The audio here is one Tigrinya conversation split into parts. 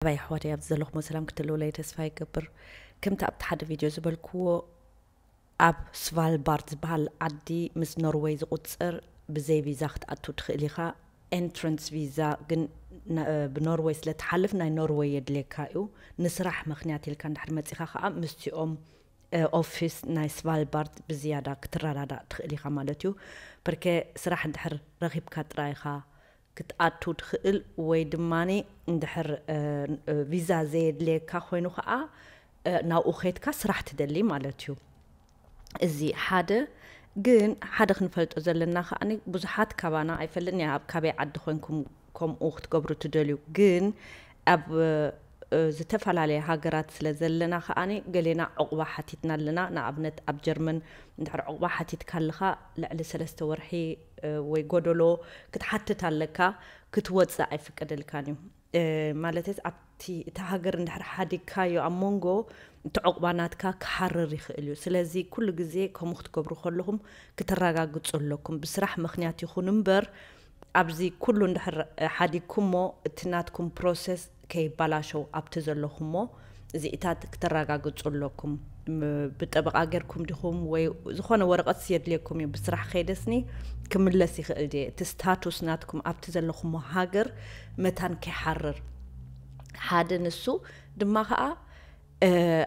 ኣባይ ኣሕዋተይ፣ ኣብዚ ዘለኹሞ ሰላም ክትህልውለይ ተስፋ ይገብር። ከምቲ ኣብቲ ሓደ ቪድዮ ዝበልክዎ፣ ኣብ ስቫልባርድ ዝበሃል ዓዲ ምስ ኖርወይ ዝቑጸር ብዘይ ቪዛ ክትኣቱ ትኽእል ኢኻ። ኤንትረንስ ቪዛ ግን ና- ብኖርወይ ስለ ትሓልፍ ናይ ኖርወይ የድልየካ እዩ። ንስራሕ ምኽንያት ኢልካ እንድሕር መጺኻ ኸኣ ምስቲኦም ኦፊስ ናይ ስቫልባርድ ብዝያዳ ክትረዳዳእ ትኽእል ኢኻ ማለት እዩ። ብርኬ ስራሕ እንድሕር ረኺብካ ጥራይ ኢኻ ክትኣቱ ትኽእል፣ ወይ ድማኒ እንድሕር ቪዛ ዘየድልየካ ኮይኑ ከዓ ናብኡ ከይድካ ስራሕ ትደሊ ማለት እዩ። እዚ ሓደ። ግን ሓደ ክንፈልጦ ዘለና ከዓኒ ብዙሓት ካባና ኣይፈልጥን እያ ኣብ ካበይ ዓዲ ኮይንኩም ከምኡ ክትገብሩ ትደልዩ። ግን ኣብ ዝተፈላለየ ሃገራት ስለ ዘለና ከዓኒ ገሌና ዕቑባ ሓቲትና ኣለና። ንኣብነት ኣብ ጀርመን እንድሕር ዕቑባ ሓቲትካ ኣለኻ ልዕሊ ሰለስተ ወርሒ ወይ ጎደሎ ክትሓትት ኣለካ፣ ክትወፅእ ኣይፍቀደልካን እዩ። ማለትስ ኣብቲ እቲ ሃገር እንድሕር ሓዲግካዮ ኣብ መንጎ እቲ ዕቑባ ናትካ ክሓርር ይኽእል እዩ። ስለዚ ኩሉ ግዜ ከምኡ ክትገብሩ ከለኹም ክትረጋግፁ ኣለኩም። ብስራሕ ምኽንያት ይኹን እምበር ኣብዚ ኩሉ እንድሕር ሓዲግኩሞ እቲ ናትኩም ፕሮሰስ ከይባላሸው ኣብቲ ዘለኹሞ እዚኢታት ክተረጋግፁ ኣለኩም። ብጠበቃ ጌርኩም ዲኹም ወይ ዝኾነ ወረቐት የድልየኩም እዩ። ብስራሕ ከይደስኒ ክምለስ ይኽእል ድየ? እቲ ስታቱስ ናትኩም ኣብቲ ዘለኹሞ ሃገር መታን ከይሓርር ሓደ ንሱ ድማ ከዓ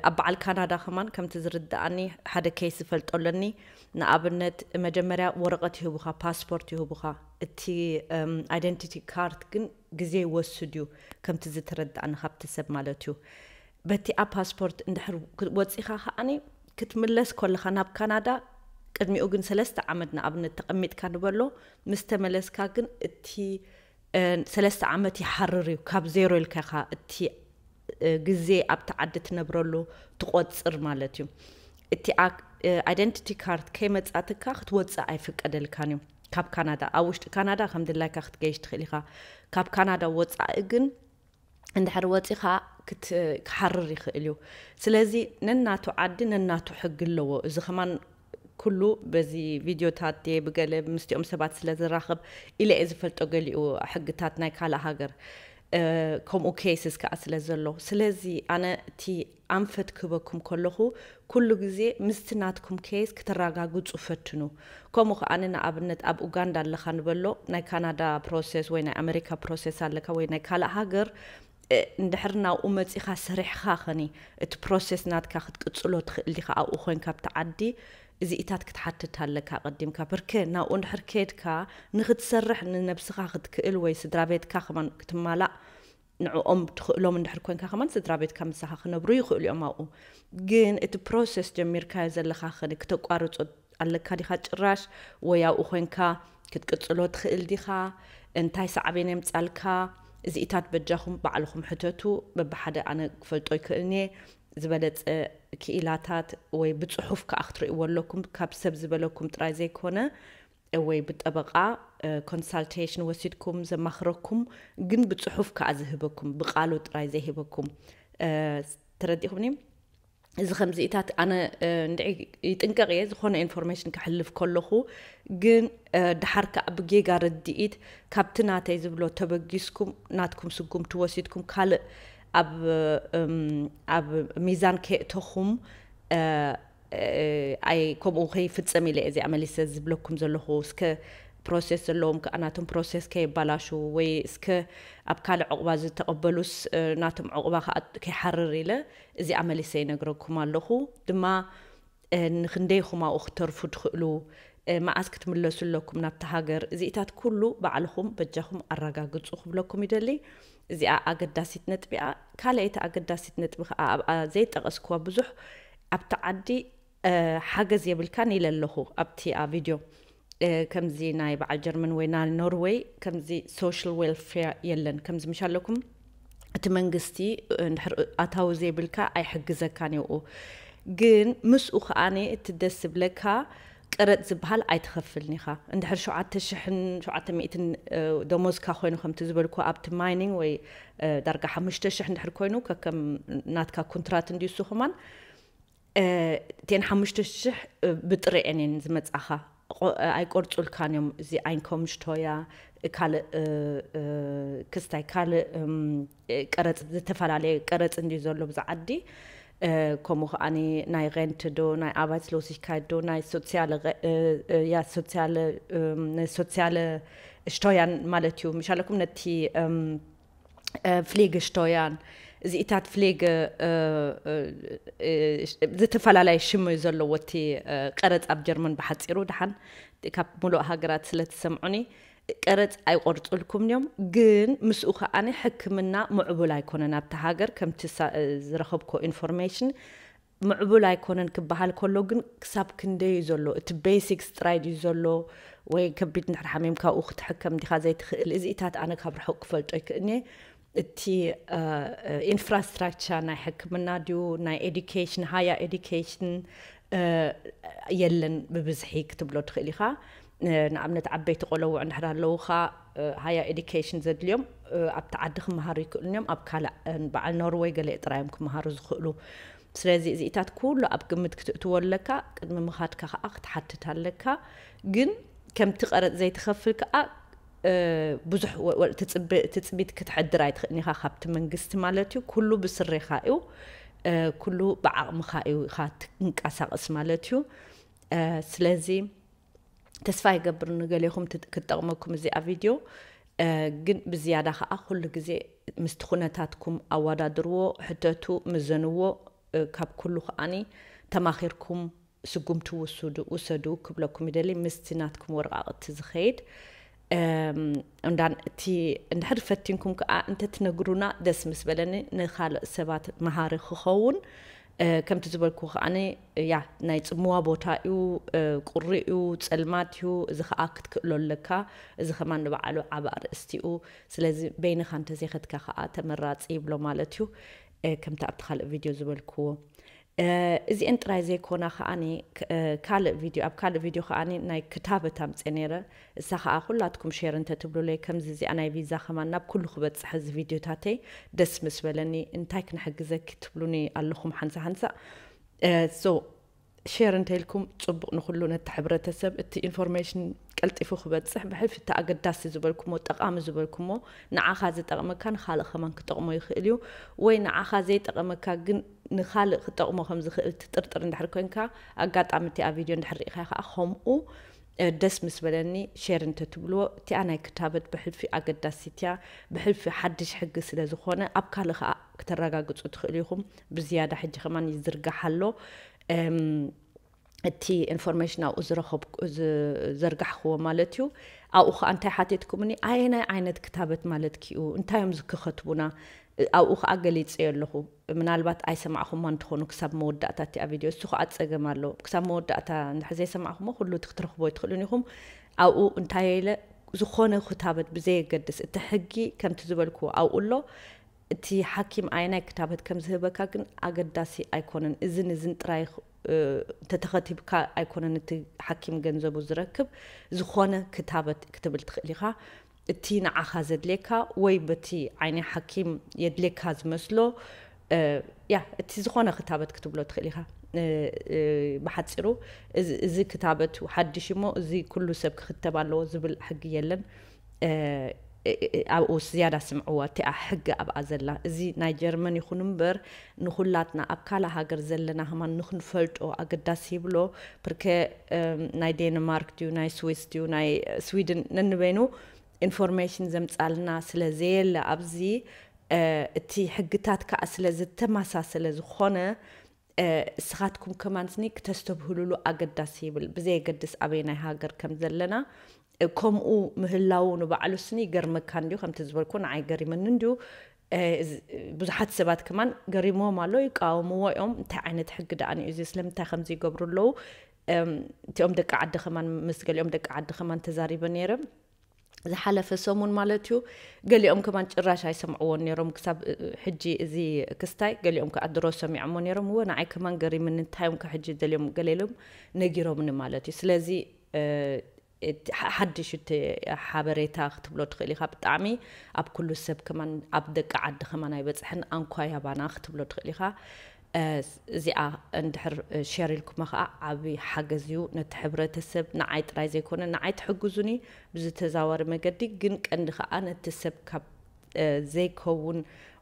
ኣብ በዓል ካናዳ ከማን ከምቲ ዝርድኣኒ ሓደ ኬስ ዝፈልጦ ኣለኒ። ንኣብነት መጀመርያ ወረቐት ይህቡኻ፣ ፓስፖርት ይህቡኻ። እቲ ኣይደንቲቲ ካርድ ግን ግዜ ይወስድ እዩ፣ ከምቲ ዝተረድኣኒ ካብቲ ሰብ ማለት እዩ። በቲኣ ፓስፖርት እንድሕር ወፂኻ ከዓኒ ክትምለስ ከለኻ ናብ ካናዳ ቅድሚኡ ግን ሰለስተ ዓመት ንኣብነት ተቐሚጥካ ንበሎ። ምስ ተመለስካ ግን እቲ ሰለስተ ዓመት ይሓርር እዩ። ካብ ዜሮ ኢልካ ኢኻ እቲ ግዜ ኣብቲ ዓዲ ትነብረሉ ትቆፅር ማለት እዩ። እቲ ኣይደንቲቲ ካርድ ከይመፃትካ ክትወፅእ ኣይፍቀደልካን እዩ ካብ ካናዳ። ኣብ ውሽጢ ካናዳ ከም ድላይካ ክትገይሽ ትኽእል ኢኻ። ካብ ካናዳ ወፃኢ ግን እንድሕር ወፂኻ ክሓርር ይኽእል እዩ። ስለዚ ነናቱ ዓዲ ነናቱ ሕጊ ኣለዎ። እዚ ከማን ኩሉ በዚ ቪድዮታት ድየ ብገለ ምስቲኦም ሰባት ስለ ዝራኸብ ኢለ እየ ዝፈልጦ። ገሊኡ ሕግታት ናይ ካልእ ሃገር ከምኡ ኬስስ ከዓ ስለ ዘሎ፣ ስለዚ ኣነ እቲ ኣንፈት ክህበኩም ከለኹ ኩሉ ግዜ ምስቲ ናትኩም ኬስ ክትረጋግፁ ፈትኑ። ከምኡ ከዓኒ ንኣብነት ኣብ ኡጋንዳ ኣለኻ ንበሎ፣ ናይ ካናዳ ፕሮሰስ ወይ ናይ ኣሜሪካ ፕሮሰስ ኣለካ ወይ ናይ ካልእ ሃገር እንድሕር ናብኡ መፂኻ ሰሪሕኻ ኸኒ እቲ ፕሮሰስ ናትካ ክትቅፅሎ ትኽእል ዲኻ? ኣብኡ ኮይንካ ኣብቲ ዓዲ እዚኢታት ክትሓትት ኣለካ ኣቐዲምካ። ብርኬ ናብኡ እንድሕር ከድካ ንክትሰርሕ ንነብስኻ ክትክእል ወይ ስድራ ቤትካ ከማን ክትማላእ ንዕኦም ትኽእሎም እንድሕር ኮይንካ ከማን ስድራ ቤትካ ምሳኻ ክነብሩ ይኽእሉ እዮም ኣብኡ። ግን እቲ ፕሮሰስ ጀሚርካዮ ዘለኻ ኸኒ ክተቋርጾ ኣለካ ዲኻ ጭራሽ? ወይ ኣብኡ ኮይንካ ክትቅጽሎ ትኽእል ዲኻ? እንታይ ሳዕቤን የምጻልካ? እዚኢታት በጃኹም ባዕልኹም ሕተቱ። በብሓደ ኣነ ክፈልጦ ይክእልንየ። ዝበለጸ ክኢላታት ወይ ብጽሑፍ ከኣ ክትርእይዎ ኣለኩም። ካብ ሰብ ዝበለኩም ጥራይ ዘይኮነ ወይ ብጠበቃ ኮንሳልቴሽን ወሲድኩም ዘማኽረኩም፣ ግን ብጽሑፍ ከኣ ዝህበኩም፣ ብቃሉ ጥራይ ዘይህበኩም። ተረዲኹምኒ? እዚ ከምዚኢታት ኣነ እንድዒ ይጥንቀቕ እየ ዝኾነ ኢንፎርሜሽን ክሕልፍ ከለኹ። ግን ድሓር ከኣ ብጌጋ ርድኢት ካብቲ ናተይ ዝብሎ ተበጊስኩም ናትኩም ስጉምቲ ወሲድኩም ካልእ ኣብ ኣብ ሚዛን ከየእተኹም ኣይ ከምኡ ከይፍጸም ኢለ እዚኣ መሊሰ ዝብለኩም ዘለኹ። እስከ ፕሮሴስ ዘለዎም ከኣ ናቶም ፕሮሴስ ከየባላሹ ወይ እስከ ኣብ ካልእ ዕቑባ ዝተቐበሉስ ናቶም ዕቑባ ከኣ ከይሓርር ኢለ እዚኣ መሊሰ ይነግረኩም ኣለኹ። ድማ ንክንደይ ኢኹም ኣብኡ ክትተርፉ ትኽእሉ፣ መዓስ ክትምለሱ ኣለኩም ናብቲ ሃገር፣ እዚኢታት ኩሉ ባዕልኹም በጃኹም ኣረጋግጹ ክብለኩም ይደሊ። እዚኣ ኣገዳሲት ነጥቢ እያ። ካልኣይቲ ኣገዳሲት ነጥቢ ከኣ ኣብኣ ዘይጠቐስክዋ ብዙሕ ኣብቲ ዓዲ ሓገዝ የብልካን ኢለ ኣለኹ ኣብቲ ቪድዮ። ከምዚ ናይ በዓል ጀርመን ወይ ናይ ኖርወይ ከምዚ ሶሻል ዌልፌር የለን። ከምዚ ምሽ ኣለኩም እቲ መንግስቲ እንድሕር ኣታዊ ዘይብልካ ኣይሕግዘካን ይብኡ። ግን ምስኡ ከኣኒ እቲ ደስ ዝብለካ ቀረጥ ዝበሃል ኣይትኸፍልን ኢኻ። እንድሕር ሸውዓተ ሽሕን ሸውዓተ ሚእትን ደሞዝካ ኮይኑ ከምቲ ዝበልኩ ኣብቲ ማይኒንግ ወይ ዳርጋ ሓሙሽተ ሽሕ እንድሕር ኮይኑ ከከም ናትካ ኩንትራት እንድዩ እሱ ከማን እተን ሓሙሽተ ሽሕ ብጥረ እየን ዝመጻኻ። ኣይቆርጹልካን እዮም። እዚ ኣይንኮምሽቶያ ካልእ ክስታይ ካልእ ቀረፅ፣ ዝተፈላለየ ቀረፅ እንዲ ዘሎ ብዛ ዓዲ። ከምኡ ከዓኒ ናይ ሬንት ዶ ናይ ኣባይት ለውሲካይ ዶ ናይ ሶሲያለ ሶሲያለ ሶሲያለ ሽቶያን ማለት እዩ። ምሻለኩም ነቲ ፍሌግ ሽቶያን እዚኢታት ፍሌግ ዝተፈላለየ ሽም እዩ ዘለዎ እቲ ቀረፅ ኣብ ጀርመን። ብሓፂሩ ድሓን ካብ ሙሉእ ሃገራት ስለትሰምዑኒ ቀረፅ ኣይቆርፅልኩም እዮም። ግን ምስኡ ከዓኒ ሕክምና ምዕቡል ኣይኮነን ኣብቲ ሃገር ከምቲ ዝረኸብኮ ኢንፎርሜሽን ምዕቡል ኣይኮነን ክበሃል ከሎ ግን ክሳብ ክንደይ እዩ ዘሎ? እቲ ቤሲክስ ጥራይ ድዩ ዘሎ? ወይ ከቢድ ንድሕር ሓሚምካ ኣብኡ ክትሕከም ዲኻ ዘይትኽእል? እዚኢታት ኣነ ካብ ርሑቕ ክፈልጦ ይክእልኒ። እቲ ኢንፍራስትራክቸር ናይ ሕክምና ድዩ ናይ ኤዱኬሽን ሃያ ኤዱኬሽን የለን ብብዝሒ ክትብሎ ትኽእል ኢኻ። ንኣብነት ዓበይቲ ቆለውዕ እንድሕር ኣለውኻ ሃያ ኤዱኬሽን ዘድልዮም ኣብቲ ዓዲ ክመሃሩ ይክእሉን እዮም። ኣብ ካልእ በዓል ኖርወይ ገለ ጥራዮም ክመሃሩ ዝኽእሉ። ስለዚ እዚኢታት ኩሉ ኣብ ግምት ክትእትዎ ኣለካ ቅድሚ ምኻድካ ከዓ ክትሓትት ኣለካ። ግን ከምቲ ቀረፅ ዘይትኸፍል ከዓ ብዙሕ ትፅቢት ክትሕድር ኣይትኽእልን ኢኻ ካብቲ መንግስቲ ማለት እዩ። ኩሉ ብስሬኻ እዩ፣ ኩሉ ብዓቕምኻ እዩ ኢኻ ትንቀሳቐስ ማለት እዩ። ስለዚ ተስፋ ይገብር ንገሌኹም ክትጠቕመኩም እዚኣ ቪድዮ። ግን ብዝያዳ ከዓ ኩሉ ግዜ ምስቲ ኩነታትኩም ኣወዳድርዎ፣ ሕተቱ፣ ምዘንዎ። ካብ ኩሉ ከዓኒ ተማኺርኩም ስጉምቲ ውሰዱ ክብለኩም ይደሊ። ምስቲ ናትኩም ወረቓቕቲ ዝኸይድ እንዳን እቲ እንድሕር ፈቲንኩም ከዓ እንተትነግሩና ደስ ምስ በለኒ ንካልእ ሰባት መሃሪ ክኸውን። ከምቲ ዝበልኩ ከዓኒ ያ ናይ ፅምዋ ቦታ እዩ፣ ቁሪ እዩ፣ ፀልማት እዩ። እዚ ከዓ ክትክእሎ ኣለካ። እዚ ከማን ንባዕሉ ዓብ ኣርእስቲ እዩ። ስለዚ በይንኻ እንተዘይኸድካ ከዓ ተመራፂ ይብሎ ማለት እዩ። ከምቲ ኣብቲ ካልእ ቪድዮ ዝበልክዎ እዚአን ጥራይ ዘይኮና ከዓኒ ካልእ ቪድዮ ኣብ ካልእ ቪድዮ ከዓኒ ናይ ክታበት ኣምፅአ ነይረ። እሳ ከዓ ኩላትኩም ሼር እንተትብሉለይ ከምዚ እዚኣ ናይ ቪዛ ከማን ናብ ኩሉ ክበፅሕ እዚ ቪድዮታተይ ደስ ምስ በለኒ። እንታይ ክንሕግዘኪ ትብሉኒ ኣለኹም ሓንሳ ሓንሳ። ሶ ሼር እንተኢልኩም ፅቡቕ ንኩሉ ነቲ ሕብረተሰብ እቲ ኢንፎርሜሽን ቀልጢፉ ክበፅሕ ብሕልፊ እቲ ኣገዳሲ ዝበልኩሞ ጠቓሚ ዝበልኩሞ ንዓኻ ዝጠቕመካ ንኻልእ ከማን ክጠቕሞ ይኽእል እዩ። ወይ ንዓኻ ዘይጠቐመካ ግን ንኻልእ ክጠቕሞ ከም ዝኽእል ትጥርጥር እንድሕር ኮንካ ኣጋጣሚ እቲኣ ቪድዮ እንድሕር ርኢኻ ከዓ ከምኡ ደስ ምስ በለኒ ሼር እንተትብልዎ። እቲኣ ናይ ክታበት ብሕልፊ ኣገዳሲት እያ። ብሕልፊ ሓድሽ ሕጊ ስለ ዝኾነ ኣብ ካልእ ከዓ ክተረጋግፁ ትኽእሉ ኢኹም። ብዝያዳ ሕጂ ከማን ይዝርጋሕ ኣሎ። እቲ ኢንፎርሜሽን ኣብኡ ዝረኸብ ዝዘርጋሕክዎ ማለት እዩ። ኣብኡ ከዓ እንታይ ሓቲትኩምኒ ኣየናይ ዓይነት ክታበት ማለት ክኡ እንታይ እዮም ዝክኸትቡና? ኣብኡ ከዓ ገሊፀዮ ኣለኹ። ምናልባት ኣይሰማዕኹማ እንትኾኑ ክሳብ መወዳእታ እቲኣ ቪድዮ እሱ ከዓ ፀገም ኣሎ። ክሳብ መወዳእታ እንድሕር ዘይሰማዕኹሞ ኩሉ እቲ ክትረኽቦ ኣይትኽእሉን ኢኹም። ኣብኡ እንታይ ኢለ ዝኾነ ክታበት ብዘየገድስ እቲ ሕጊ ከምቲ ዝበልክዎ ኣብኡ ኣሎ። እቲ ሓኪም ኣየናይ ክታበት ከም ዝህበካ ግን ኣገዳሲ ኣይኮነን። እዝን እዝን ጥራይ ተተኸቲብካ ኣይኮነን እቲ ሓኪም ገንዘቡ ዝረክብ። ዝኾነ ክታበት ክትብል ትኽእል ኢኻ። እቲ ንዓኻ ዘድልየካ ወይ በቲ ዓይኒ ሓኪም የድልየካ ዝመስሎ ያ እቲ ዝኾነ ክታበት ክትብሎ ትኽእል ኢኻ። ብሓፂሩ እዚ ክታበት ሓድሽ እሞ እዚ ኩሉ ሰብ ክኽተብ ኣለዎ ዝብል ሕጊ የለን። ኣብኡ ዝያዳ ስምዕዋ እቲኣ ሕጊ ኣብኣ ዘላ። እዚ ናይ ጀርመን ይኹን እምበር ንኹላትና ኣብ ካልእ ሃገር ዘለና ከማን ንክንፈልጦ ኣገዳሲ ይብሎ። ብርከ ናይ ዴንማርክ ድዩ ናይ ስዊስ ድዩ ናይ ስዊድን ነንበይኑ ኢንፎርሜሽን ዘምፃልና ስለ ዘየለ ኣብዚ እቲ ሕግታት ከዓ ስለ ዝተመሳሰለ ዝኾነ እስኻትኩም ከማን ስኒ ክተስተብህሉሉ ኣገዳሲ ይብል። ብዘየገድስ ኣበይ ናይ ሃገር ከም ዘለና ከምኡ ምህላው ንባዕሉ ስኒ ይገርመካ እንድዩ። ከምቲ ዝበልኩ ንዓይ ገሪመኒ እንድዩ። ብዙሓት ሰባት ከማን ገሪምዎም ኣሎ፣ ይቃወምዎ እዮም። እንታይ ዓይነት ሕጊ ደኣ ንዩ እዚ? ስለምንታይ ከምዚ ይገብሩ ኣለዉ? እቲኦም ደቂ ዓዲ ከማን ምስ ገሊኦም ደቂ ዓዲ ከማን ተዛሪበ ነይረ። ዝሓለፈ ሰሙን ማለት እዩ። ገሊኦም ከማን ጭራሽ ኣይሰምዕዎን ነይሮም ክሳብ ሕጂ እዚ ክስታይ። ገሊኦም ከዓ ድሮ ሰሚዖሞ ነይሮም። እወ ንዓይ ከማን ገሪምኒ፣ እንታይ እዮም ከ ሕጂ ደልዮም ገለ ኢሎም ነጊሮምኒ ማለት እዩ። ስለዚ ሓድሽ እቲ ሓበሬታ ክትብሎ ትኽእል ኢኻ። ብጣዕሚ ኣብ ኩሉ ሰብ ከማን ኣብ ደቂ ዓዲ ከማን ኣይበፅሐን፣ ኣንኳይ ኣባና ክትብሎ ትኽእል ኢኻ። እዚኣ እንድሕር ሸር ኢልኩማ ከዓ ዓብዪ ሓገዝ እዩ ነቲ ሕብረተሰብ። ንዓይ ጥራይ ዘይኮነ ንዓይ ትሕግዙኒ ብዝተዛዋሪ መገዲ፣ ግን ቀንዲ ከዓ ነቲ ሰብ ካብ ዘይከውን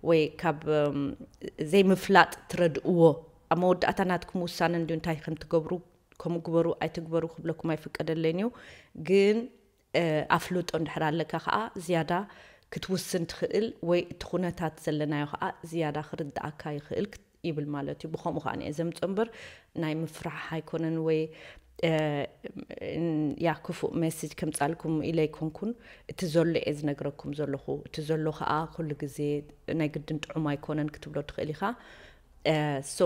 ወይ ካብ ዘይምፍላጥ ትረድእዎ። ኣብ መወዳእታ ናትኩም ውሳነ እንዲዩ፣ እንታይ ከም ትገብሩ፣ ከምኡ ግበሩ ኣይትግበሩ ክብለኩም ኣይፍቀደለይን እዩ። ግን ኣፍልጦ እንድሕር ኣለካ ከዓ ዝያዳ ክትውስን ትኽእል፣ ወይ እቲ ኩነታት ዘለናዮ ከዓ ዝያዳ ክርድኣካ ይኽእል ይብል ማለት እዩ። ብኸምኡ ከዓ እየ ዘምፅኦ እምበር ናይ ምፍራሕ ኣይኮነን፣ ወይ ያ ክፉእ ሜሴጅ ከምፃልኩም ኢለ ኣይኮንኩን። እቲ ዘሎ እየ ዝነግረኩም ዘለኹ። እቲ ዘሎ ከዓ ኩሉ ግዜ ናይ ግድን ጥዑም ኣይኮነን ክትብሎ ትኽእል ኢኻ። ሶ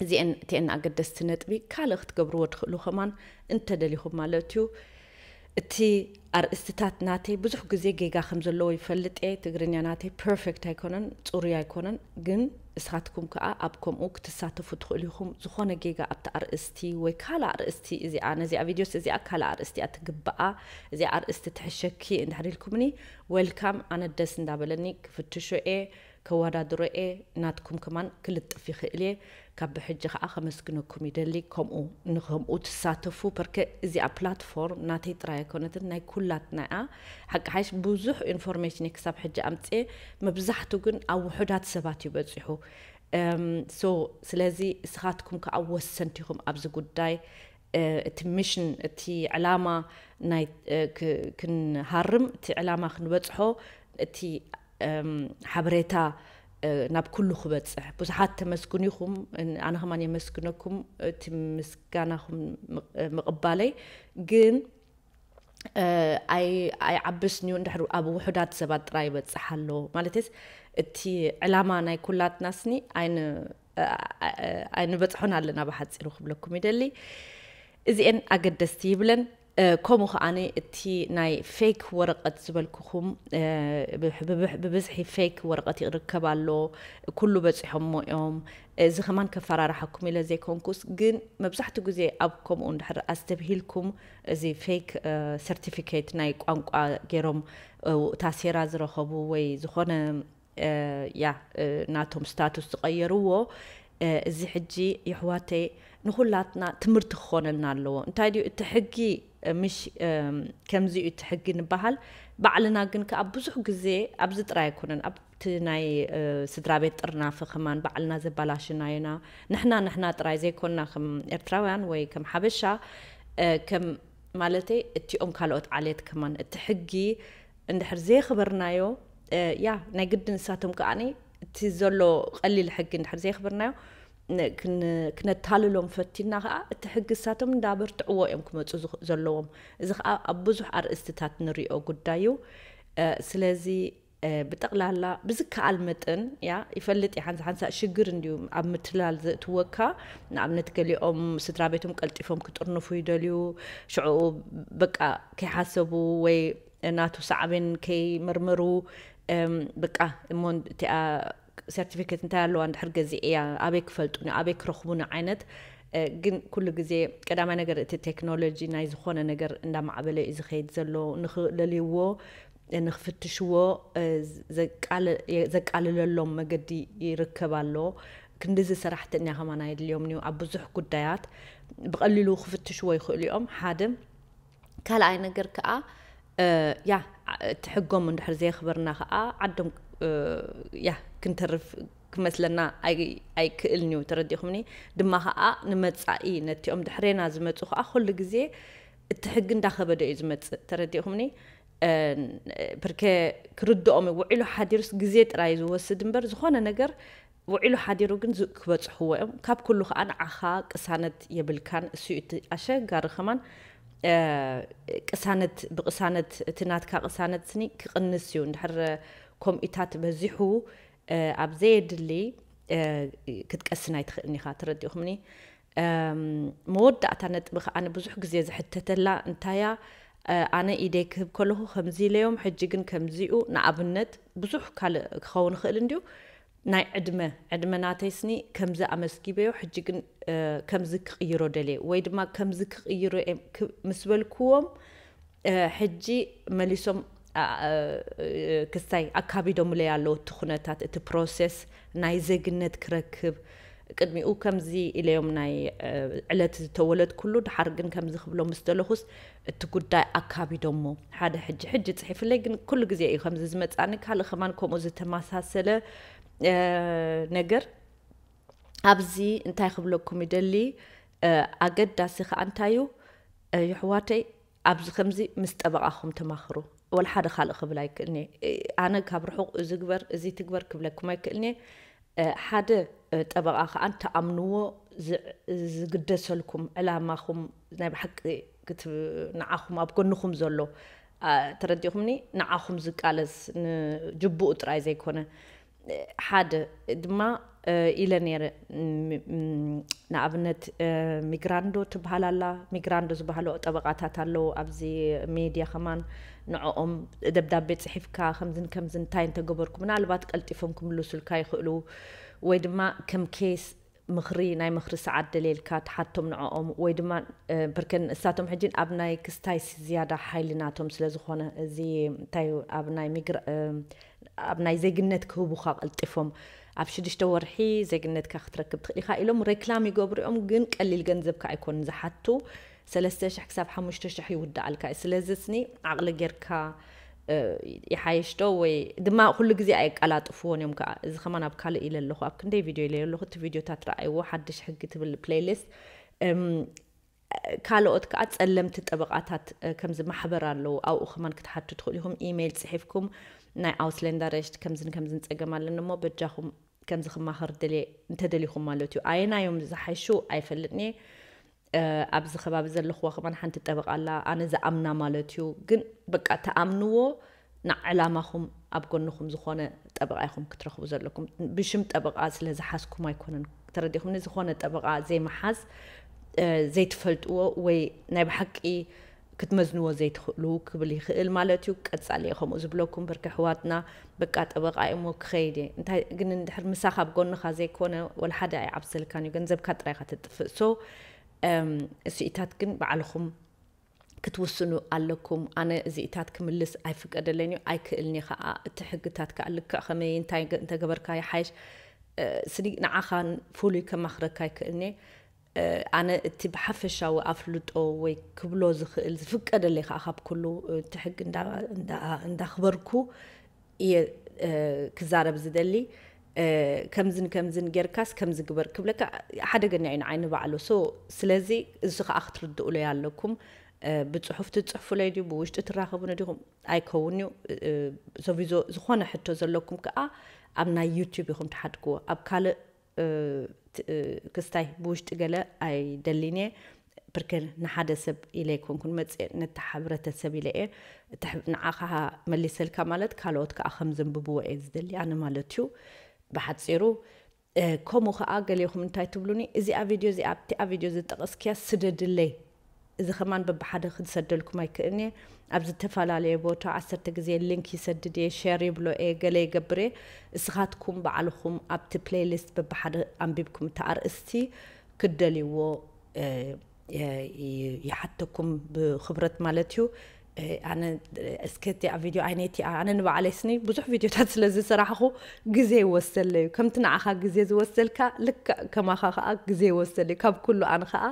እዚአን እቲአን ኣገደስቲ ነጥቢ። ካልእ ክትገብርዎ ትኽእሉ ከማን እንተደሊኹም ማለት እዩ፣ እቲ ኣርእስትታት ናተይ ብዙሕ ግዜ ጌጋ ከም ዘለዎ ይፈልጥ እየ። ትግርኛ ናተይ ፐርፌክት ኣይኮነን፣ ፅሩይ ኣይኮነን። ግን እስኻትኩም ከዓ ኣብ ከምኡ ክትሳተፉ ትኽእሉ ኢኹም። ዝኾነ ጌጋ ኣብቲ ኣርእስቲ ወይ ካልእ ኣርእስቲ፣ እዚኣ ነዚኣ ቪድዮስ እዚኣ ካልእ ኣርእስቲ እያ ትግብኣ፣ እዚኣ ኣርእስቲ ትሕሸኪ እንድሕር ኢልኩምኒ፣ ዌልካም። ኣነ ደስ እንዳበለኒ ክፍትሾ እየ፣ ከወዳድሮ እየ። ናትኩም ከማን ክልጥፍ ይኽእል እየ። ካብ ብሕጂ ከዓ ከመስግነኩም ይደሊ፣ ከምኡ ንከምኡ ትሳተፉ። በርከ እዚኣ ፕላትፎርም ናተይ ጥራይ ኣይኮነትን፣ ናይ ኩላትና እያ። ሓቂ ሓይሽ ብዙሕ ኢንፎርሜሽን እየ ክሳብ ሕጂ ኣምፅኤ፣ መብዛሕቱ ግን ኣብ ውሑዳት ሰባት እዩ በፂሑ። ሶ ስለዚ እስኻትኩም ከዓ ወሰንቲ ኢኹም ኣብዚ ጉዳይ። እቲ ሚሽን፣ እቲ ዕላማ ናይ ክንሃርም፣ እቲ ዕላማ ክንበፅሖ፣ እቲ ሓበሬታ ናብ ኩሉ ክበፅሕ። ብዙሓት ተመስግኑ ኢኹም፣ ኣነ ከማን የመስግነኩም። እቲ ምስጋናኹም ምቕባለይ ግን ኣይዓብስን እዩ እንድሕር ኣብ ውሑዳት ሰባት ጥራይ ይበፅሕ ኣሎ። ማለትስ እቲ ዕላማ ናይ ኩላትና ስኒ ኣይንበፅሖን ኣለና ብሓፂሩ ክብለኩም ይደሊ። እዚአን ኣገደስቲ ይብለን። ከምኡ ከዓኒ እቲ ናይ ፌክ ወረቐት ዝበልኩኹም ብብዝሒ ፌክ ወረቐት ይርከብ ኣሎ። ኩሉ በፂሖሞ እዮም። እዚ ከማን ከፈራርሓኩም ኢለ ዘይኮንኩስ፣ ግን መብዛሕትኡ ግዜ ኣብ ከምኡ እንድሕር ኣስተብሂልኩም፣ እዚ ፌክ ሰርቲፊኬት ናይ ቋንቋ ገይሮም ታሴራ ዝረኸቡ ወይ ዝኾነ ያ ናቶም ስታቱስ ዝቐየርዎ፣ እዚ ሕጂ የሕዋተይ ንኹላትና ትምህርቲ ክኾነልና ኣለዎ። እንታይ ድዩ እቲ ሕጊ? ምሽ ከምዚ እዩ እቲ ሕጊ ንበሃል። ባዕልና ግን ከኣ ብዙሕ ግዜ ኣብዚ ጥራይ ኣይኮነን፣ ኣብቲ ናይ ስድራ ቤት ጥርናፈ ከማን ባዕልና ዘባላሽናዮና ንሕና ንሕና ጥራይ ዘይኮንና፣ ከም ኤርትራውያን ወይ ከም ሓበሻ ከም ማለተይ እቲኦም ካልኦት ዓሌት ከማን እቲ ሕጊ እንድሕር ዘየኽበርናዮ፣ ያ ናይ ግድን ንሳቶም ከኣኒ እቲ ዘሎ ቀሊል ሕጊ እንድሕር ዘየኽበርናዮ ክነታልሎም ፈቲና ከዓ እቲ ሕጊ ንሳቶም እንዳበርትዕዎ እዮም ክመፁ ዘለዎም። እዚ ከዓ ኣብ ብዙሕ ኣርእስትታት ንሪኦ ጉዳይ እዩ። ስለዚ ብጠቕላላ ብዝከኣል መጠን ያ ይፈልጥ እየ ሓንሳ ሓንሳ ሽግር እንድዩ ኣብ ምትላል ዘእትወካ። ንኣብነት ገሊኦም ስድራ ቤቶም ቀልጢፎም ክጥርንፉ ይደልዩ። ሽዑ በቃ ከይሓሰቡ ወይ ናቱ ሳዕቤን ከይመርመሩ በቃ እሞ እቲኣ ሰርቲፊኬት እንታይ ኣለዋ እንድሕር ገዚእ እያ ኣበይ ክፈልጡኒ ኣበይ ክረኽቡኒ ዓይነት። ግን ኩሉ ግዜ ቀዳማይ ነገር እቲ ቴክኖሎጂ ናይ ዝኾነ ነገር እንዳማዕበለ እዩ ዝኸይድ ዘሎ። ንክለልይዎ ንክፍትሽዎ ዘቃልለሎም መገዲ ይርከብ ኣሎ። ክንድዚ ሰራሕተኛ ከማን ኣየድልዮም እዩ ኣብ ብዙሕ ጉዳያት ብቐሊሉ ክፍትሽዎ ይኽእሉ እዮም። ሓደ ካልኣይ ነገር ከዓ ያ እቲ ሕጎም እንድሕር ዘየኽበርና ከዓ ዓዶም ያ ክንተርፍ ክመስለና ኣይክእልን እዩ። ተረዲኹምኒ? ድማ ከዓ ንመፃኢ ነቲኦም ድሕሬና ዝመፁ ከዓ ኩሉ ግዜ እቲ ሕጊ እንዳኸበደ እዩ ዝመፅእ። ተረዲኹምኒ? ብርከ ክርድኦም እዩ። ውዒሉ ሓዲሩስ ግዜ ጥራይ ዝወስድ እምበር ዝኾነ ነገር ውዒሉ ሓዲሩ ግን ክበፅሕዎ እዮም። ካብ ኩሉ ከዓ ንዓኻ ቅሳነት የብልካን። እሱ እቲ ኣሸጋሪ ከማን ቅሳነት ብቅሳነት እቲ ናትካ ቅሳነት ስኒ ክቕንስ እዩ። እንድሕር ኮምኢታት በዚሑ ኣብ ዘየድሊ ክትቀስን ኣይትኽእልን ኢኻ። ተረዲኹምኒ? መወዳእታ ነጥቢ ከዓ ብዙሕ ግዜ ዝሕተተላ እንታያ ኣነ ኢደይ ክህብ ከለኹ ከምዚ ኢለዮም ሕጂ ግን ከምዚኡ ንኣብነት ብዙሕ ካልእ ክኸውን ይኽእል እንድዩ። ናይ ዕድመ ዕድመ ናተይ ስኒ ከምዚ ኣመስጊበዮ ሕጂ ግን ከምዚ ክቕይሮ ደልየ ወይ ድማ ከምዚ ክቕይሮ ምስ በልክዎም ሕጂ መሊሶም ክስታይ ኣካቢዶምለይ ኣለዉ። እቲ ኩነታት፣ እቲ ፕሮሰስ ናይ ዜግነት ክረክብ ቅድሚኡ ከምዚ ኢለዮም ናይ ዕለት ዝተወለድኩሉ፣ ድሓር ግን ከምዚ ክብሎ ምስ ደለኹስ እቲ ጉዳይ ኣካቢዶሞ። ሓደ ሕጂ ሕጂ ጽሒፍለይ፣ ግን ኩሉ ግዜ እዩ ከምዚ ዝመጻኒ። ካልእ ከማን ከምኡ ዝተመሳሰለ ነገር ኣብዚ እንታይ ክብለኩም ይደሊ፣ ኣገዳሲ ከኣ እንታይ እዩ፣ የሕዋተይ፣ ኣብዚ ከምዚ ምስ ጠበቓኹም ተማኽሩ። ወላ ሓደ ካልእ ክብል ኣይክእልኒ። ኣነ ካብ ርሑቕ እዚ ግበር፣ እዚ ትግበር ክብለኩም ኣይክእልኒ። ሓደ ጠበቓ ከኣ ተኣምንዎ፣ ዝግደሰልኩም ዕላማኹም ናይ ብሓቂ፣ ንዓኹም ኣብ ጎንኹም ዘሎ፣ ተረዲኹምኒ፣ ንዓኹም ዝቃለስ፣ ንጅቡኡ ጥራይ ዘይኮነ። ሓደ ድማ ኢለ ነይረ፣ ንኣብነት ሚግራንዶ ትበሃል ኣላ። ሚግራንዶ ዝበሃሉ ጠበቓታት ኣለዉ ኣብዚ ሜድያ ከማን። ንዕኦም ደብዳቤ ጽሒፍካ፣ ከምዝን ከምዝን እንታይ እንተገበርኩ፣ ምናልባት ቀልጢፎም ክምልሱልካ ይኽእሉ፣ ወይ ድማ ከም ኬስ ምኽሪ፣ ናይ ምኽሪ ሰዓት ደልየልካ ትሓቶም ንዕኦም፣ ወይ ድማ ብርከን እሳቶም ሕጂ ኣብ ናይ ክስታይ ዝያዳ ሓይሊ ናቶም ስለ ዝኾነ፣ እዚ እንታይ እዩ፣ ኣብ ናይ ሚግራ ኣብ ናይ ዜግነት ክህቡኻ ቀልጢፎም ኣብ ሽዱሽተ ወርሒ ዜግነትካ ክትረክብ ትኽእል ኢኻ ኢሎም ሬክላም ይገብሩ እዮም። ግን ቀሊል ገንዘብካ ኣይኮን ዝሓቱ፣ ሰለስተ ሽሕ ክሳብ ሓሙሽተ ሽሕ ይውድኣልካ እዩ። ስለዚ ስኒ ዓቕሊ ጌርካ ይሓይሽ ዶ? ወይ ድማ ኩሉ ግዜ ኣየቀላጥፍዎን እዮም ከዓ። እዚ ከማን ኣብ ካልእ ኢለ ኣለኹ፣ ኣብ ክንደይ ቪድዮ ኢለ ኣለኹ። እቲ ቪድዮታት ረኣይዎ፣ ሓድሽ ሕጊ ትብል ፕሌይሊስት። ካልኦት ከዓ ጸለምቲ ጠበቓታት ከምዚ ማሕበር ኣለዉ፣ ኣብኡ ከማን ክትሓቱ ትኽእሉ ኢኹም። ኢሜይል ጽሒፍኩም፣ ናይ ኣውስለንዳ ረሽት ከምዝን ከምዝን ጸገም ኣለኒ እሞ በጃኹም ከምዚ ክማኸር ደልየ እንተደሊኹም ማለት እዩ። ኣየናዮም ዝሓይሹ ኣይፈልጥን እየ። ኣብዚ ከባቢ ዘለኽዋ ከማን ሓንቲ ጠበቓ ኣላ፣ ኣነ ዝኣምና ማለት እዩ። ግን በቃ ተኣምንዎ፣ ንዕላማኹም ኣብ ጎንኹም ዝኾነ ጠበቓ ኢኹም ክትረኽቡ ዘለኩም። ብሽም ጠበቓ ስለ ዝሓዝኩም ኣይኮነን፣ ተረዲኹምኒ? ዝኾነ ጠበቓ ዘይምሓዝ፣ ዘይትፈልጥዎ ወይ ናይ ብሓቂ ክትመዝንዎ ዘይትኽእሉ ክብል ይኽእል ማለት እዩ። ቀጻሊ እየ ከምኡ ዝብለኩም፣ ብርኪ ኣሕዋትና፣ በቃ ጠበቓ እየ እሞ ክኸይድ እየ። እንታይ ግን እንድሕር ምሳኻ ኣብ ጎንኻ ዘይኮነ፣ ወላ ሓደ ኣይዓብሰልካን እዩ፣ ገንዘብካ ጥራይ ኢኻ ተጥፍእ። So እዚኢታት ግን ባዕልኹም ክትውስኑ ኣለኩም። ኣነ እዚኢታት ክምልስ ኣይፍቀደለይን እዩ፣ ኣይክእልን እየ ከዓ። እቲ ሕግታት ከዓ ልክዕ ከመይ እንታይ ገ-፣ እንተገበርካ ይሓይሽ፣ ስኒ ንዓኻ ፍሉይ ከማኽረካ ኣይክእልን እየ። ኣነ እቲ ብሓፈሻዊ ኣፍልጦ ወይ ክብሎ ዝኽእል ዝፍቀደለይ ከዓ ካብ ኩሉ እቲ ሕጊ እንዳ-፣ እንዳ-፣ እንዳኽበርኩ እየ ክዛረብ ዝደሊ። ከምዝን ከምዝን ጌርካስ ከምዚ ግበር ክብለካ ሓደገኛ እዩ ንዓይ ንባዕሉ። So ስለዚ እዚ ከዓ ክትርድኡለይ ኣለኩም። ብፅሑፍ ትፅሕፉለይ ድዩ፣ ብውሽጢ ትራኸቡኒ ዲኹም? ኣይከውን እዩ። So ቪዞ ዝኾነ ሕቶ ዘለኩም ከዓ ኣብ ናይ ዩቲዩብ ኢኹም ትሓድግዎ። ኣብ ካልእ ክስታይ ብውሽጢ ገለ ኣይደሊን እየ። ብርከ ንሓደ ሰብ ኢለ ኣይኮንኩን መፅእ፣ ነቲ ሕብረተሰብ ኢለ እየ። እቲ ንዓኻ መሊሰልካ ማለት ካልኦት ከዓ ከም ዘንብብዎ እየ ዝደሊ ኣነ ማለት እዩ። ብሓፂሩ ከምኡ ከዓ ገሊኹም እንታይ ትብሉኒ፣ እዚኣ ቪድዮ እዚኣ ኣብቲኣ ቪድዮ ዝጠቐስክያ ስደድለይ። እዚ ከማን በብሓደ ክሰደልኩም ኣይክእልን እየ። ኣብ ዝተፈላለየ ቦታ ዓሰርተ ግዜ ሊንክ ይሰድድ እየ፣ ሸር ይብሎ እየ፣ ገለ ይገብር እየ። እስኻትኩም ባዕልኹም ኣብቲ ፕሌይሊስት በብሓደ ኣንቢብኩም እቲ ኣርእስቲ ክትደልይዎ ይሓተኩም ብክብረት ማለት እዩ። ኣነ እስከ እቲኣ ቪድዮ ኣይነቲ ኣነ ንባዕለይ ስኒ ብዙሕ ቪድዮታት ስለ ዝሰራሕኹ ግዜ ይወሰለይ እዩ። ከምቲ ንዓኻ ግዜ ዝወሰልካ ልክዕ ከማኻ ከዓ ግዜ ይወሰለይ ካብ ኩሉ። ኣነ ከዓ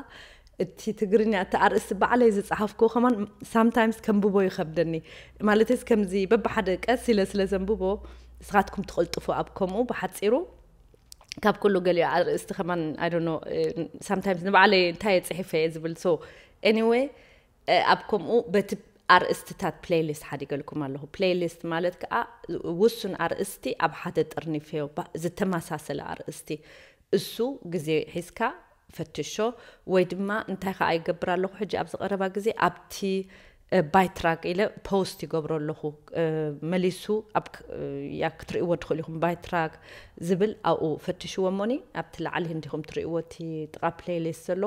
እቲ ትግርኛ እቲ ኣርእስቲ ባዕለይ ዝፀሓፍኩ ከማን ሳምታይምስ ከንብቦ ይኸብደኒ። ማለትስ ከምዚ በብሓደ ቀስ ኢለ ስለ ዘንብቦ ንስኻትኩም ትቐልጥፉ ኣብ ከምኡ ብሓፂሩ ካብ ኩሉ ገሊኡ ኣርእስቲ ከማን ኣይ ዶንት ኖ ሳምታይምስ ንባዕለይ እንታይ እየ ፅሒፈ እየ ዝብል። So anyway ኣብ ከምኡ በቲ ኣርእስትታት ፕሌይሊስት ሓዲገልኩም ኣለኹ። ፕሌይሊስት ማለት ከዓ ውሱን ኣርእስቲ ኣብ ሓደ ጠርኒፈዮ ዝተመሳሰለ ኣርእስቲ እሱ ግዜ ሒዝካ ፈትሾ። ወይ ድማ እንታይ ከዓ ይገብር ኣለኹ ሕጂ ኣብዚ ቀረባ ግዜ ኣብቲ ባይትራክ ኢለ ፖስት ይገብሮ ኣለኹ። መሊሱ ኣብ ያ ክትርእይዎ ትኽእሉ ኢኹም። ባይትራክ ዝብል ኣብኡ ፈትሽዎ እሞኒ ኣብቲ ላዕሊ እንዲኹም ትርእይዎ እቲ ጥቓ ፕሌይሊስት ዘሎ።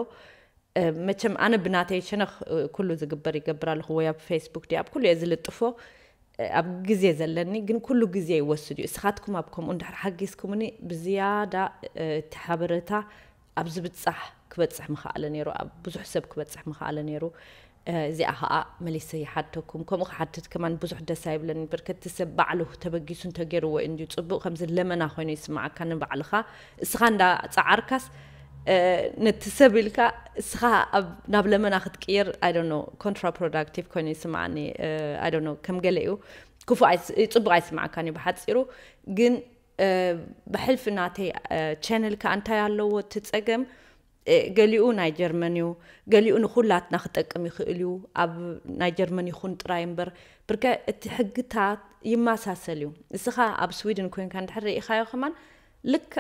መቸም ኣነ ብናተይ ሸነኽ ኩሉ ዝግበር ይገብር ኣለኹ፣ ወይ ኣብ ፌስቡክ ድየ ኣብ ኩሉ እየ ዝልጥፎ። ኣብ ግዜ ዘለኒ ግን ኩሉ ግዜ ይወስድ እዩ። እስኻትኩም ኣብ ከምኡ እንድሕር ሓጊዝኩምኒ ብዝያዳ እቲ ሓበሬታ ኣብ ዝብጻሕ ክበጽሕ ምኽኣለ ነይሩ፣ ኣብ ብዙሕ ሰብ ክበጽሕ ምኽኣለ ነይሩ። እዚኣ ከዓ መሊሰ ይሓተኩም። ከምኡ ክሓትት ከማን ብዙሕ ደስ ኣይብለኒ። በርከቲ ሰብ ባዕሉ ተበጊሱ እንተገይርዎ እዩ እንድዩ ጽቡቕ። ከምዚ ለመና ኮይኑ ይስማዓካ ንባዕልኻ። እስኻ እንዳ ጸዓርካስ ነቲ ሰብ ኢልካ እስኻ ናብ ለመና ክትቅየር፣ I don't know, ኮንትራፕሮዳክቲቭ ኮይኑ ይስማዓኒ። I don't know, ከም ገለ እዩ ክፉእ ጽቡቕ ኣይስማዓካን እዩ ብሓጺሩ። ግን ብሕልፊ ናተይ ቻነል ከኣ እንታይ ኣለዎ እቲ ጸገም? ገሊኡ ናይ ጀርመን እዩ፣ ገሊኡ ንኹላትና ክጠቅም ይኽእል እዩ። ኣብ ናይ ጀርመን ይኹን ጥራይ እምበር፣ ብርከ እቲ ሕግታት ይመሳሰል እዩ። እስኻ ኣብ ስዊድን ኮንካ እንድሕር ርኢኻዮ ከማን ልክዕ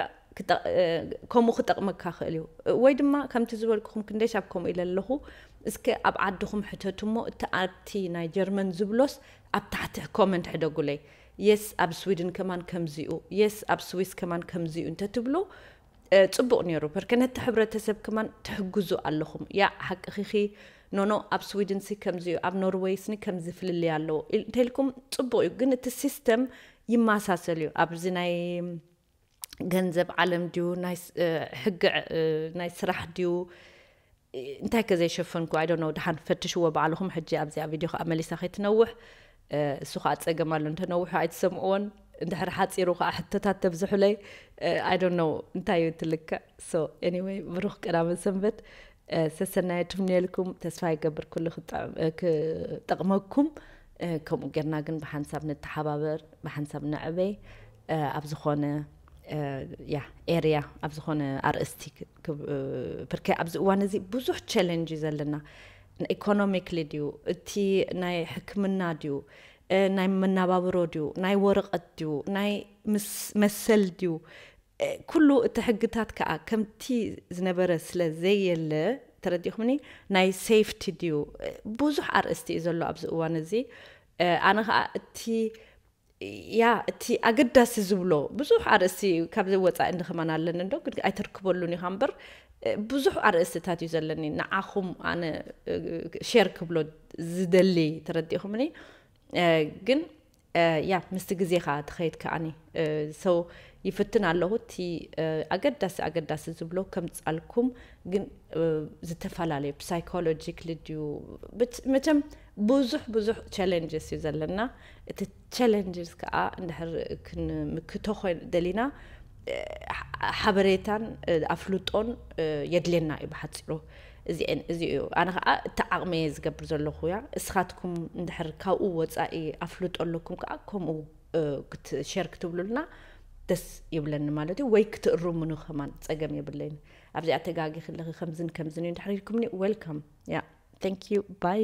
ከምኡ ክጠቅመካ ክእል እዩ። ወይ ድማ ከምቲ ዝበልኩኹም ክንደይ ሻብ ከምኡ ኢለ ኣለኹ። እስከ ኣብ ዓድኹም ሕተቱ እሞ እቲ ኣብቲ ናይ ጀርመን ዝብሎስ ኣብ ታሕቲ ኮመንት ሕደጉለይ። የስ ኣብ ስዊድን ከማን ከምዚኡ፣ የስ ኣብ ስዊስ ከማን ከምዚኡ እንተትብሉ ጽቡቕ ነይሩ። በርከ ነቲ ሕብረተሰብ ከማን ትሕግዙ ኣለኹም። ያ ሓቅኺኺ፣ ኖኖ ኣብ ስዊድን ሲ ከምዚ እዩ፣ ኣብ ኖርወይ ስኒ ከምዚ ፍልልይ ኣለዎ እንተልኩም ጽቡቕ እዩ። ግን እቲ ሲስተም ይመሳሰል እዩ። ኣብዚ ናይ ገንዘብ ዓለም ድዩ፣ ሕጊ ናይ ስራሕ ድዩ፣ እንታይ ከ ዘይሸፈንኩ? I don't know። ደሓን ፈትሽዎ ባዕልኹም። ሕጂ ኣብዚኣ ቪድዮ ከዓ መሊሳ ከይትነውሕ፣ እሱ ከዓ ጸገም ኣሎ፣ እንተነውሑ ኣይትሰምዕዎን። እንድሕር ሓጺሩ ከዓ ሕቶታት ተብዝሑለይ። I don't know እንታይ እዩ ትልክዕ። So anyway፣ ብሩኽ ቀዳመ ሰንበት። ሰሰናየ ትምንየልኩም። ተስፋ ይገብር ኩሉ ክጠቕመኩም። ከምኡ ጌርና ግን ብሓንሳብ ንተሓባበር፣ ብሓንሳብ ንዕበይ። ኣብ ዝኾነ ያ ኤርያ፣ ኣብ ዝኾነ ኣርእስቲ፣ ብርከ ኣብዚ እዋን እዚ ብዙሕ ቸለንጅ እዩ ዘለና። ኢኮኖሚክሊ ድዩ፣ እቲ ናይ ሕክምና ድዩ፣ ናይ መናባብሮ ድዩ፣ ናይ ወረቐት ድዩ፣ ናይ መሰል ድዩ፣ ኩሉ እቲ ሕግታት ከዓ ከምቲ ዝነበረ ስለ ዘየለ፣ ተረዲኹምኒ፣ ናይ ሴፍቲ ድዩ፣ ብዙሕ ኣርእስቲ እዩ ዘሎ ኣብዚ እዋን እዚ። ኣነ ከዓ እቲ ያ እቲ ኣገዳሲ ዝብሎ ብዙሕ ኣርእስቲ ካብዚ ወፃኢ እንድኸማን ኣለኒ እንዶ፣ ግን ኣይተርክበሉን ኢኻ እምበር ብዙሕ ኣርእስትታት እዩ ዘለኒ ንዓኹም ኣነ ሼር ክብሎ ዝደሊ፣ ተረዲኹምኒ። ግን ያ ምስቲ ግዜኻ ትኸይድ ከዓኒ ሰው ይፍትን ኣለኹ። እቲ ኣገዳሲ ኣገዳሲ ዝብሎ ከምፃልኩም፣ ግን ዝተፈላለዩ ሳይኮሎጂክሊ ድዩ፣ መቸም ብዙሕ ብዙሕ ቻለንጅስ እዩ ዘለና። እቲ ቻለንጅስ ከዓ እንድሕር ክንምክቶ ኮይን ደሊና ሓበሬታን ኣፍልጦን የድልየና እዩ ብሓፂሩ። እዚአን እዚ እዩ። ኣነ ከዓ እቲ ዓቕሚ እየ ዝገብር ዘለኹ። ያ እስኻትኩም እንድሕር ካብኡ ወፃኢ ኣፍልጦ ኣለኩም ከዓ ከምኡ ክትሸር ክትብሉልና ደስ ይብለኒ ማለት እዩ። ወይ ክትእርሙኒ ከማን ፀገም የብለይን። ኣብዚኣ ተጋጊ ክለኺ ከምዝን ከምዝን እዩ እንድሕር ኢልኩምኒ፣ ዌልካም። ያ፣ thank you፣ ባይ።